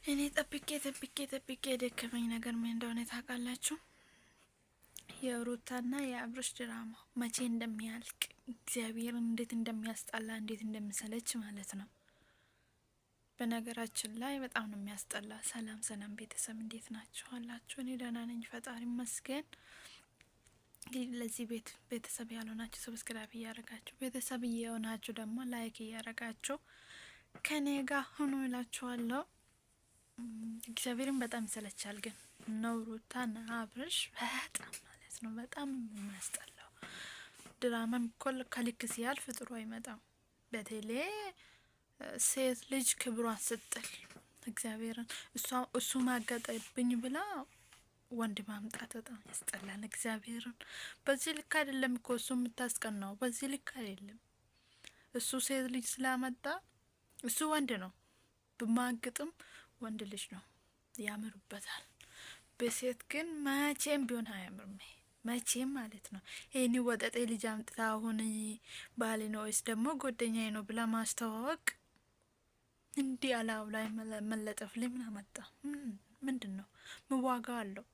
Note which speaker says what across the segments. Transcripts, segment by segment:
Speaker 1: እኔ ጠብቄ ጠብቄ ጠብቄ የደከመኝ ነገር ምን እንደሆነ ታውቃላችሁ? የሩታና የአብርሽ ድራማ መቼ እንደሚያልቅ እግዚአብሔር እንዴት እንደሚያስጠላ እንዴት እንደሚሰለች ማለት ነው። በነገራችን ላይ በጣም ነው የሚያስጠላ። ሰላም ሰላም ቤተሰብ እንዴት ናችሁ? አላችሁ? እኔ ደህና ነኝ፣ ፈጣሪ ይመስገን። እንግዲህ ለዚህ ቤት ቤተሰብ ያልሆናችሁ subscribe እያረጋችሁ ቤተሰብ እየሆናችሁ ደግሞ like እያረጋችሁ ከኔ ጋር ሁኑ እላችኋለሁ። እግዚአብሔርን በጣም ይሰለቻል። ግን ነው ሩታና አብርሽ በጣም ማለት ነው በጣም የሚያስጠላው ድራማም እኮ ከልክ ሲያልፍ ጥሩ አይመጣም። በተለይ ሴት ልጅ ክብሯን ስጥል እግዚአብሔርን እሱ ማገጠብኝ ብላ ወንድ ማምጣት በጣም ያስጠላል። እግዚአብሔርን በዚህ ልክ አይደለም እኮ እሱ የምታስቀናው፣ በዚህ ልክ አይደለም። እሱ ሴት ልጅ ስላመጣ እሱ ወንድ ነው ብማግጥም ወንድ ልጅ ነው ያምሩበታል። በሴት ግን መቼም ቢሆን አያምርም። መቼም ማለት ነው። ይህኒ ወጠጤ ልጅ አምጥታ አሁን ባሌ ነው ወይስ ደግሞ ጓደኛዬ ነው ብላ ማስተዋወቅ እንዲህ አላው ላይ መለጠፍ ላይ ምን አመጣ? ምንድን ነው ምዋጋ አለው?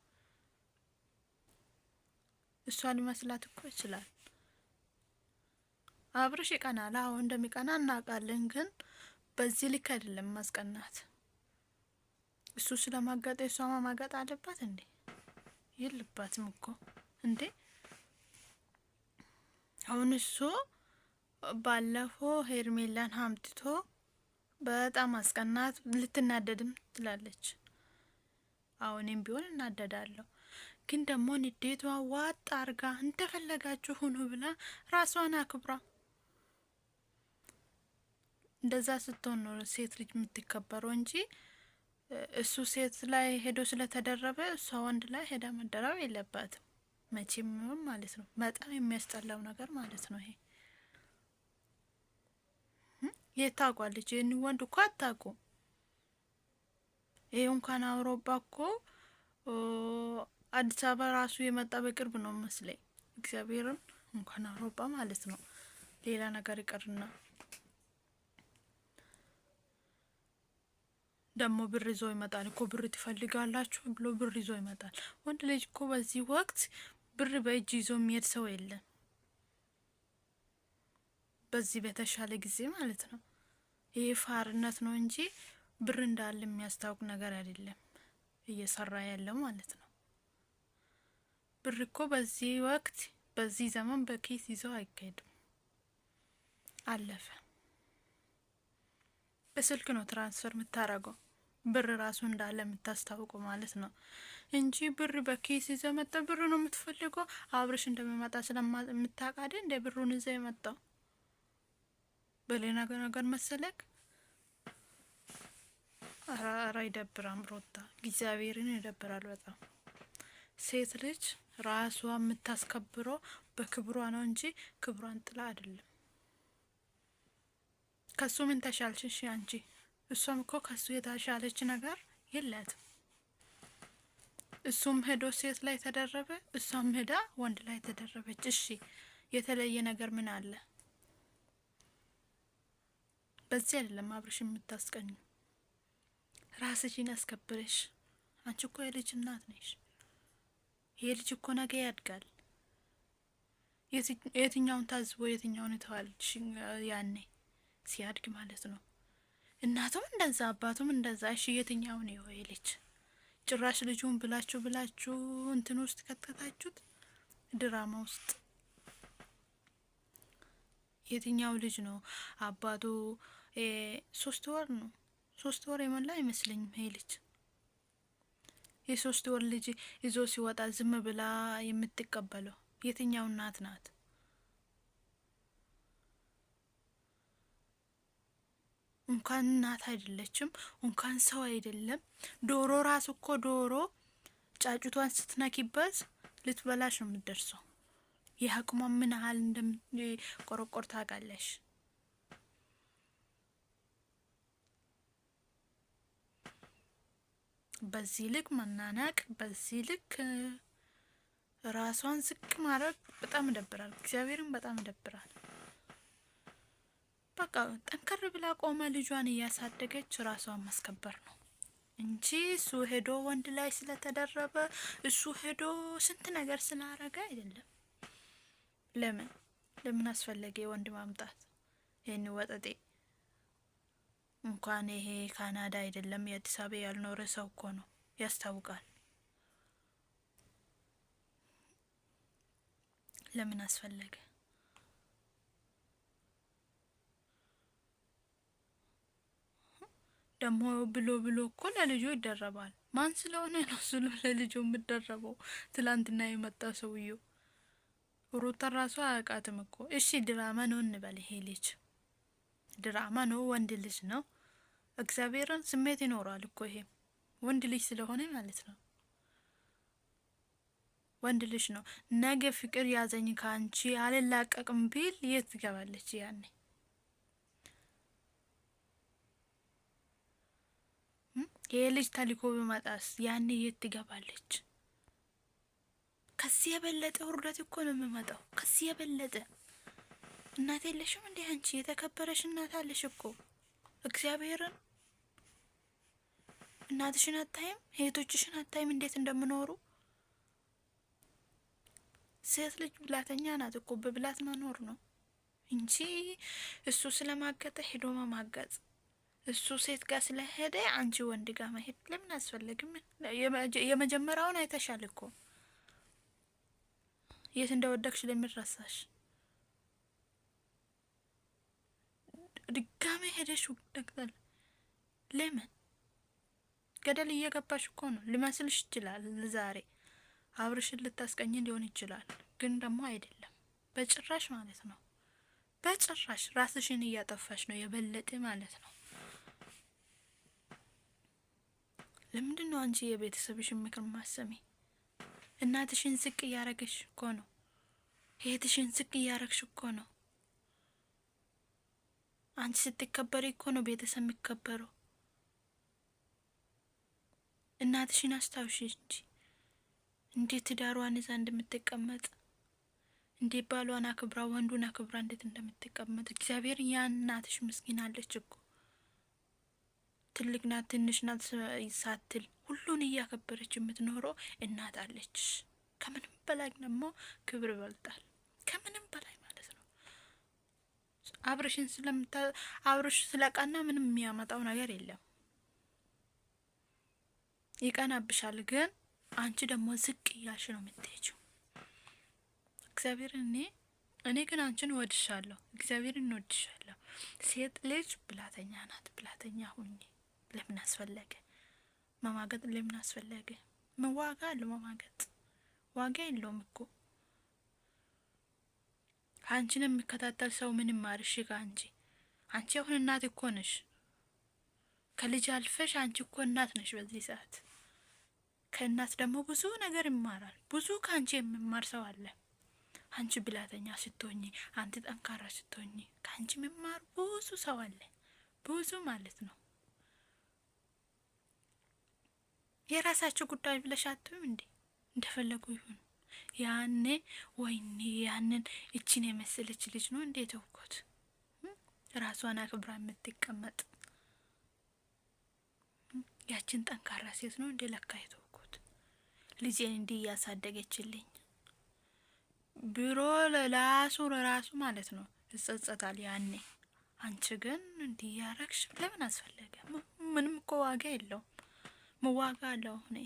Speaker 1: እሷ ሊመስላት እኮ ይችላል። አብርሽ ይቀናል። አዎ እንደሚቀና እናውቃለን። ግን በዚህ ልክ አይደለም ማስቀናት። እሱ ስለማጋጠ እሷ ማማጋጥ አለባት እንዴ? የለባትም እኮ እንዴ። አሁን እሱ ባለፈው ሄርሜላን አምጥቶ በጣም አስቀናት። ልትናደድም ትላለች። አሁንም ቢሆን እናደዳለሁ፣ ግን ደግሞ ንዴቷ ዋጥ አርጋ እንደፈለጋችሁ ሁኑ ብላ ራሷን አክብራ እንደዛ ስትሆን ነው ሴት ልጅ የምትከበረው እንጂ እሱ ሴት ላይ ሄዶ ስለተደረበ እሷ ወንድ ላይ ሄዳ መደረብ የለባትም መቼም ማለት ነው። በጣም የሚያስጠላው ነገር ማለት ነው ይሄ። የት ታውቋለች? ይህን ወንድ እኮ አታውቁም። ይሄ እንኳን አውሮፓ እኮ አዲስ አበባ ራሱ የመጣ በቅርብ ነው መስለኝ። እግዚአብሔርን እንኳን አውሮፓ ማለት ነው ሌላ ነገር ይቀርና ደግሞ ብር ይዞ ይመጣል እኮ ብር ትፈልጋላችሁ ብሎ ብር ይዞ ይመጣል። ወንድ ልጅ እኮ በዚህ ወቅት ብር በእጅ ይዞ የሚሄድ ሰው የለም። በዚህ በተሻለ ጊዜ ማለት ነው። ይህ ፋርነት ነው እንጂ ብር እንዳለ የሚያስታውቅ ነገር አይደለም፣ እየሰራ ያለው ማለት ነው። ብር እኮ በዚህ ወቅት በዚህ ዘመን በኪስ ይዞ አይካሄድም። አለፈ። በስልክ ነው transfer የምታረገው። ብር ራሱ እንዳለ የምታስታውቀው ማለት ነው እንጂ ብር በኪስ ይዘ መጣ። ብር ነው የምትፈልገው። አብርሽ እንደሚመጣ ስለምታውቅ እንደ ብሩን ይዘ የመጣው በሌላ ነገር መሰለክ። ኧረ ይደብራም ሮታ፣ እግዚአብሔርን ይደብራል በጣም። ሴት ልጅ ራሷ የምታስከብረው በክብሯ ነው እንጂ ክብሯን ጥላ አይደለም። ከሱ ምን ተሻልሽ አንቺ? እሷም እኮ ከሱ የተሻለች ነገር የላትም። እሱም ሄዶ ሴት ላይ ተደረበ፣ እሷም ሄዳ ወንድ ላይ ተደረበች። እሺ የተለየ ነገር ምን አለ? በዚህ አይደለም አብርሽ የምታስቀኙ። ራስሽን አስከብረሽ። አንቺ እኮ የልጅ እናት ነሽ። ይሄ ልጅ እኮ ነገ ያድጋል። የትኛውን ታዝቦ የትኛውን ይተዋል? ያኔ ሲያድግ ማለት ነው። እናቱም እንደዛ አባቱም እንደዛ። እሺ የትኛው ነው ይሄ ልጅ? ጭራሽ ልጁን ብላችሁ ብላችሁ እንትን ውስጥ ከተታችሁት ድራማ ውስጥ የትኛው ልጅ ነው አባቱ? 3 ወር ነው 3 ወር የሞላ አይመስለኝም ይሄ ልጅ። የ3 ወር ልጅ ይዞ ሲወጣ ዝም ብላ የምትቀበለው የትኛው እናት ናት? እንኳን እናት አይደለችም፣ እንኳን ሰው አይደለም። ዶሮ ራሱ እኮ ዶሮ ጫጩቷን ስትነኪበት ልትበላሽ ነው የምትደርሰው። የአቅሟ ምን ያህል እንደምቆረቆር ታውቃለሽ። በዚህ ልክ መናናቅ፣ በዚህ ልክ ራሷን ዝቅ ማድረግ በጣም ይደብራል። እግዚአብሔርን በጣም ይደብራል። በቃ ጠንከር ብላ ቆመ ልጇን እያሳደገች ራሷን ማስከበር ነው። እንጂ እሱ ሄዶ ወንድ ላይ ስለተደረበ እሱ ሄዶ ስንት ነገር ስላረገ አይደለም። ለምን ለምን አስፈለገ ወንድ ማምጣት? ይህን ወጠጤ እንኳን ይሄ ካናዳ አይደለም የአዲስ አበባ ያልኖረ ሰው እኮ ነው፣ ያስታውቃል። ለምን አስፈለገ? ደግሞ ብሎ ብሎ እኮ ለልጁ ይደረባል። ማን ስለሆነ ነው እሱ ለልጁ የምደረበው? ትላንትና የመጣ ሰውዬው ሩታ ራሱ አያውቃትም እኮ። እሺ ድራማ ነው እንበል፣ ይሄ ልጅ ድራማ ነው፣ ወንድ ልጅ ነው። እግዚአብሔርን ስሜት ይኖረዋል እኮ ይሄ ወንድ ልጅ ስለሆነ ማለት ነው። ወንድ ልጅ ነው። ነገ ፍቅር ያዘኝ ከአንቺ አልላቀቅም ቢል የት ትገባለች ያኔ? ይሄ ልጅ ተልኮ ቢመጣስ ያኔ የት ትገባለች? ከዚህ የበለጠ ውርደት እኮ ነው የሚመጣው። ከዚህ የበለጠ እናት የለሽም እንዴ አንቺ? የተከበረሽ እናት አለሽ እኮ እግዚአብሔርን። እናትሽን አታይም? እህቶችሽን አታይም እንዴት እንደምኖሩ? ሴት ልጅ ብላተኛ ናት እኮ በብላት መኖር ነው እንጂ እሱ ስለማገጠ ሄዶ መማገጥ፣ እሱ ሴት ጋር ስለሄደ አንቺ ወንድ ጋር መሄድ ለምን አስፈለግም? የመጀመሪያውን አይተሻል እኮ የት እንደወደቅሽ ለሚረሳሽ ድጋሜ ሄደሽ ደግታል። ለምን ገደል እየገባሽ እኮ ነው። ሊመስልሽ ይችላል ዛሬ አብርሽን ልታስቀኝ ሊሆን ይችላል፣ ግን ደግሞ አይደለም በጭራሽ ማለት ነው። በጭራሽ ራስሽን እያጠፋሽ ነው የበለጠ ማለት ነው። ለምንድን ነው አንቺ የቤተሰብሽን ምክር ማሰሚ? እናትሽን ዝቅ እያረገሽ እኮ ነው። እህትሽን ዝቅ እያረግሽ እኮ ነው። አንቺ ስትከበሪ እኮ ነው ቤተሰብ የሚከበረው። እናትሽን አስታውሽ እንጂ እንዴት ትዳሯን ይዛ እንደምትቀመጥ፣ እንዴት ባሏን አክብራ ወንዱን አክብራ እንዴት እንደምትቀመጥ። እግዚአብሔር ያ እናትሽ ምስኪን አለች እኮ ትልቅ ናት ትንሽ ናት ሳትል ሁሉን እያከበረች የምትኖረው እናት አለች። ከምንም በላይ ደግሞ ክብር ይበልጣል። ከምንም በላይ ማለት ነው። አብርሽን ስለምታ አብርሽ ስለቀና ምንም የሚያመጣው ነገር የለም። ይቀናብሻል፣ ግን አንቺ ደግሞ ዝቅ እያልሽ ነው የምትሄጂው። እግዚአብሔርን እኔ ግን አንቺን እወድሻለሁ። እግዚአብሔርን እወድሻለሁ። ሴት ልጅ ብላተኛ ናት። ብላተኛ ሁኚ። ለምን አስፈለገ መማገጥ? ለምን አስፈለገ? ምን ዋጋ አለው መማገጥ? ዋጋ የለውም እኮ። አንቺን የሚከታተል ሰው ምንም ማርሽ ከአንቺ አንቺ አሁን እናት እኮ ነሽ። ከልጅ አልፈሽ አንቺ እኮ እናት ነሽ በዚህ ሰዓት። ከእናት ደግሞ ብዙ ነገር ይማራል። ብዙ ከአንቺ የሚማር ሰው አለ። አንቺ ብላተኛ ስትሆኚ፣ አንቺ ጠንካራ ስትሆኚ ከአንቺ የሚማር ብዙ ሰው አለ። ብዙ ማለት ነው። የራሳቸው ጉዳይ ብለሽ አትይም እንዴ? እንደፈለጉ ይሁን። ያኔ ወይኔ ያንን እችን የመሰለች ልጅ ነው እንዴ ተውኩት። ራሷን አክብራ የምትቀመጥ ያችን ጠንካራ ሴት ነው እንዴ ለካ የተውኩት። ልጄን እንዲህ እያሳደገችልኝ ቢሮ ለራሱ ለራሱ ማለት ነው ይጸጸታል ያኔ። አንቺ ግን እንዲህ ያረግሽ ለምን አስፈለገ? ምንም እኮ ዋጋ የለውም። ምን ዋጋ አለው? እኔ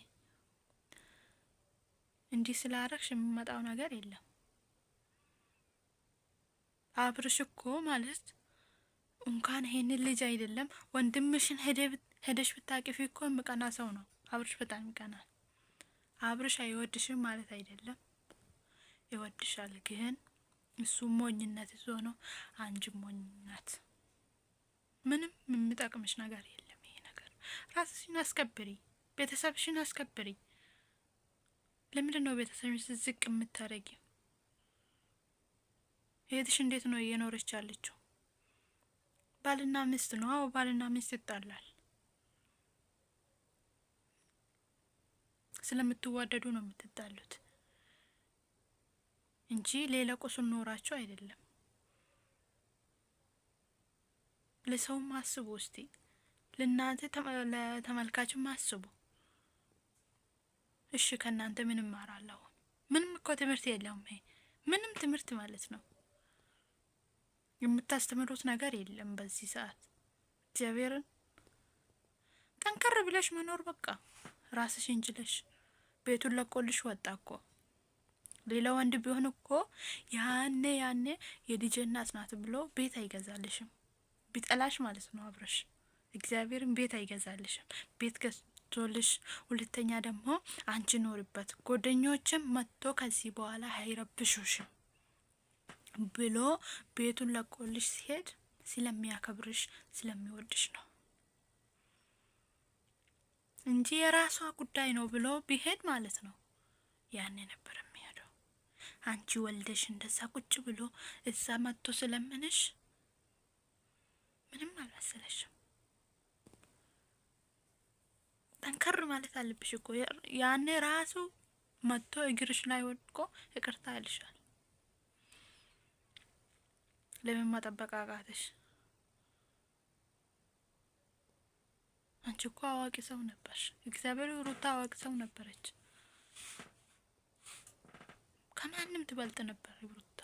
Speaker 1: እንዲህ ስላረግሽ የሚመጣው ነገር የለም። አብርሽ እኮ ማለት እንኳን ይሄንን ልጅ አይደለም ወንድምሽን ሄደሽ ብታቅፊ እኮ የሚቀና ሰው ነው አብርሽ። በጣም ይቀናል። አብርሽ አይወድሽም ማለት አይደለም፣ ይወድሻል። ግን እሱ ሞኝነት ይዞ ነው፣ አንቺ ሞኝነት። ምንም የሚጠቅምሽ ነገር የለም ይሄ ነገር። ራስሽን አስከብሪ፣ ቤተሰብሽን አስከብሪ። ለምንድን ነው ቤተሰብሽን ዝቅ የምታደርጊው? እህትሽ እንዴት ነው እየኖረች ያለችው? ባልና ሚስት ነው። አዎ ባልና ሚስት ይጣላል። ስለምትዋደዱ ነው የምትጣሉት እንጂ ሌላ ቁስል ኖራችሁ አይደለም። ለሰውም አስቡ እስቲ። ለእናንተ ለተመልካችም አስቡ። እሺ ከእናንተ ምን እማራለሁ? ምንም እኮ ትምህርት የለውም። ይሄ ምንም ትምህርት ማለት ነው የምታስተምሩት ነገር የለም በዚህ ሰዓት። እግዚአብሔርን ጠንከር ብለሽ መኖር በቃ ራስሽን ችለሽ። ቤቱን ለቆልሽ ወጣ እኮ። ሌላ ወንድ ቢሆን እኮ ያኔ ያኔ የልጄ እናት ናት ብሎ ቤት አይገዛልሽም። ቢጠላሽ ማለት ነው አብረሽ እግዚአብሔርን ቤት አይገዛልሽም። ቤት ገዝቶልሽ፣ ሁለተኛ ደግሞ አንቺ ኖሪበት፣ ጓደኞችም መጥቶ ከዚህ በኋላ አይረብሹሽም ብሎ ቤቱን ለቆልሽ ሲሄድ ስለሚያከብርሽ ስለሚወድሽ ነው እንጂ የራሷ ጉዳይ ነው ብሎ ቢሄድ ማለት ነው ያኔ ነበር የሚሄደው። አንቺ ወልደሽ እንደዛ ቁጭ ብሎ እዛ መጥቶ ስለምንሽ ምንም አልመሰለሽም። ጠንከር ማለት አለብሽ እኮ ያኔ ራሱ መጥቶ እግርሽ ላይ ወድቆ ይቅርታ ይልሻል። ለምን መጠበቅ አቃተሽ? አንቺ እኮ አዋቂ ሰው ነበርሽ። እግዚአብሔር ሩታ አዋቂ ሰው ነበረች። ከማንም ትበልጥ ነበር ሩታ።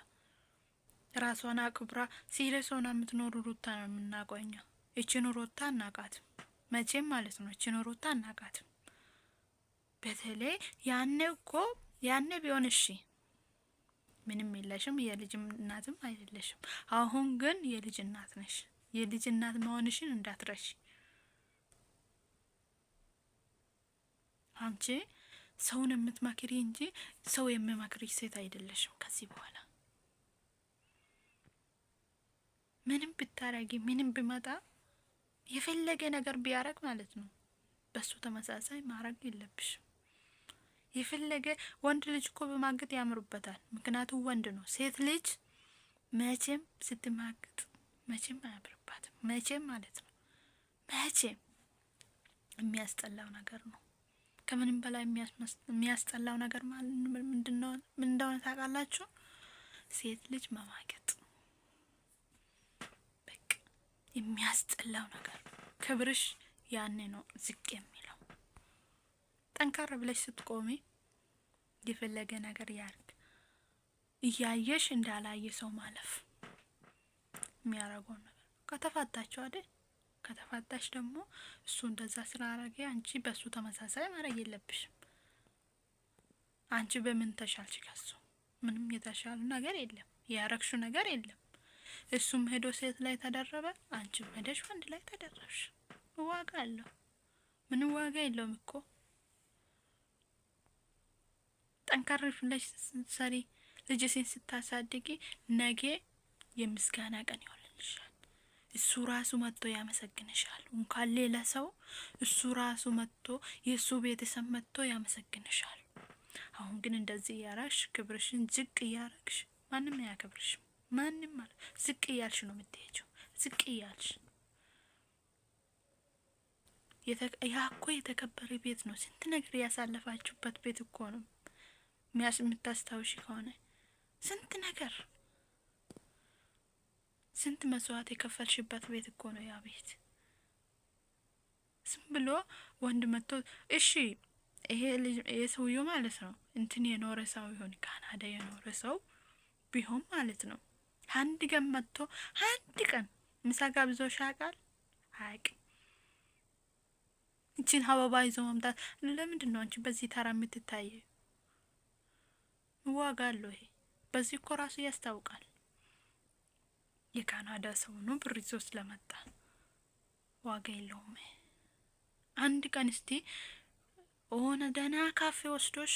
Speaker 1: ራሷን አክብራ serious ሆና የምትኖሩ ሩታ ነው የምናውቀው እኛ። ይችን ሩታ አናቃትም መቼም ማለት ነው። ይችን ሩታ አናቃትም። በተለይ ያኔ እኮ ያኔ ቢሆን እሺ ምንም የለሽም፣ የልጅ እናትም አይደለሽም። አሁን ግን የልጅ እናት ነሽ። የልጅ እናት መሆንሽን እንዳትረሽ። አንቺ ሰውን የምትመክሪ እንጂ ሰው የሚመክርሽ ሴት አይደለሽም። ከዚህ በኋላ ምንም ብታረጊ ምንም ቢመጣ የፈለገ ነገር ቢያረግ ማለት ነው በሱ ተመሳሳይ ማድረግ የለብሽም። የፈለገ ወንድ ልጅ እኮ በማገጥ ያምሩበታል። ምክንያቱም ወንድ ነው። ሴት ልጅ መቼም ስትማግጥ መቼም አያምርባትም። መቼም ማለት ነው መቼም የሚያስጠላው ነገር ነው። ከምንም በላይ የሚያስጠላው ነገር ምን እንደሆነ ታውቃላችሁ? ሴት ልጅ መማገጥ በቃ የሚያስጠላው ነገር ነው። ክብርሽ ያኔ ነው ዝቅ የሚለው። ጠንካራ ብለሽ ስትቆሚ የፈለገ ነገር ያርግ እያየሽ እንዳላየ ሰው ማለፍ የሚያደርገውን ነገር ከተፋታችሁ አይደል? ከተፋታሽ ደግሞ እሱ እንደዛ ስላረገ አንቺ በሱ ተመሳሳይ ማድረግ የለብሽም። አንቺ በምን ተሻልሽ ከሱ? ምንም የተሻሉ ነገር የለም፣ ያረግሹ ነገር የለም። እሱም ሄዶ ሴት ላይ ተደረበ፣ አንቺም ሄደሽ ወንድ ላይ ተደረብሽ። ዋጋ አለው? ምንም ዋጋ የለውም እኮ። ጠንካራ ብለሽ ስትሰሪ ልጅሽን ስታሳድጊ ነገ የምስጋና ቀን ይሆንልሻል። እሱ ራሱ መጥቶ ያመሰግንሻል። እንኳን ሌላ ሰው እሱ ራሱ መጥቶ የእሱ ቤተሰብ መጥቶ ያመሰግንሻል። አሁን ግን እንደዚህ እያራሽ ክብርሽን ዝቅ እያረግሽ ማንም አያከብርሽም። ማንም ማለት ዝቅ እያልሽ ነው የምትሄጂው። ዝቅ እያልሽ ያ እኮ የተከበረ ቤት ነው። ስንት ነገር ያሳለፋችሁበት ቤት እኮ ነው። የምታስታውሺ ከሆነ ስንት ነገር ስንት መስዋዕት የከፈልሽበት ቤት እኮ ነው ያ ቤት። ዝም ብሎ ወንድ መጥቶ እሺ ይሄ ልጅ ይሄ ሰውዬው ማለት ነው እንትን የኖረ ሰው ይሆን ካናዳ የኖረ ሰው ቢሆን ማለት ነው አንድ ቀን መጥቶ አንድ ቀን ምሳ ጋብዞሽ ያውቃል? አያውቅም። እቺን አበባ ይዞ መምጣት ለምንድን ነው አንቺ በዚህ ተራ የምትታየ? ዋጋ አለው ይሄ። በዚህ እኮ ራሱ ያስታውቃል። የካናዳ ሰው ነው ብር ይዞ ስለመጣ ዋጋ የለውም። አንድ ቀን እስቲ ሆነ ደህና ካፌ ወስዶሽ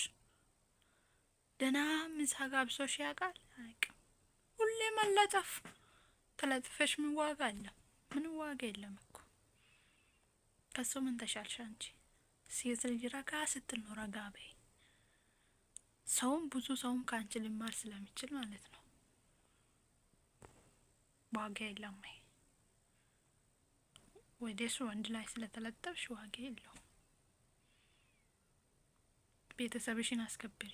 Speaker 1: ደህና ምሳ ጋብዞሽ ያውቃል? አያውቅም። ሁሌ መለጠፍ ተለጥፈሽ ምን ዋጋ አለ? ምን ዋጋ የለም እኮ። ከሱ ምን ተሻልሽ አንቺ? ሴት ልጅ ረጋ ስትል ነው ረጋ በይ። ሰውም ብዙ ሰውም ከአንቺ ሊማር ስለሚችል ማለት ነው። ዋጋ የለም ወይ ወደ እሱ ወንድ ላይ ስለተለጠፍሽ ዋጋ የለውም። ቤተሰብሽን አስከብሪ።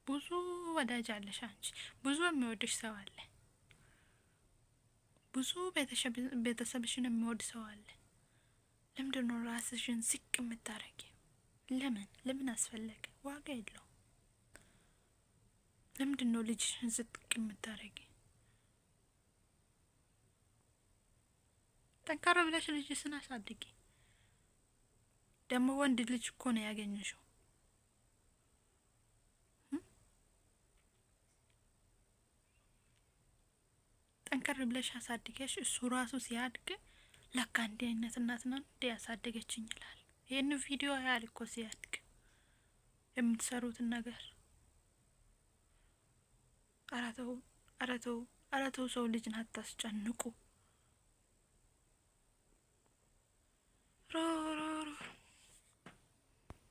Speaker 1: ብዙ ወዳጅ አለሽ አንቺ፣ ብዙ የሚወድሽ ሰው አለ። ብዙ ቤተሰብሽን የሚወድ ሰው አለ። ለምንድን ነው ራስሽን ዝቅ የምታረጊ? ለምን ለምን አስፈለገ? ዋጋ የለው። ለምንድን ነው ልጅሽን ዝቅ የምታረጊ? ጠንካራ ብለሽ ልጅሽን አሳድጊ። ደግሞ ወንድ ልጅ እኮ ነው ያገኘሽው። ጠንከር ብለሽ አሳድገሽ እሱ ራሱ ሲያድግ ለካ እንዲህ አይነት እናት ነው እንዲህ ያሳደገችኝ ይላል። ይህን ቪዲዮ ያህል እኮ ሲያድግ የምትሰሩትን ነገር። ኧረ ተው፣ ኧረ ተው፣ ኧረ ተው፣ ሰው ልጅን አታስጨንቁ። ሮ ሮ ሮ።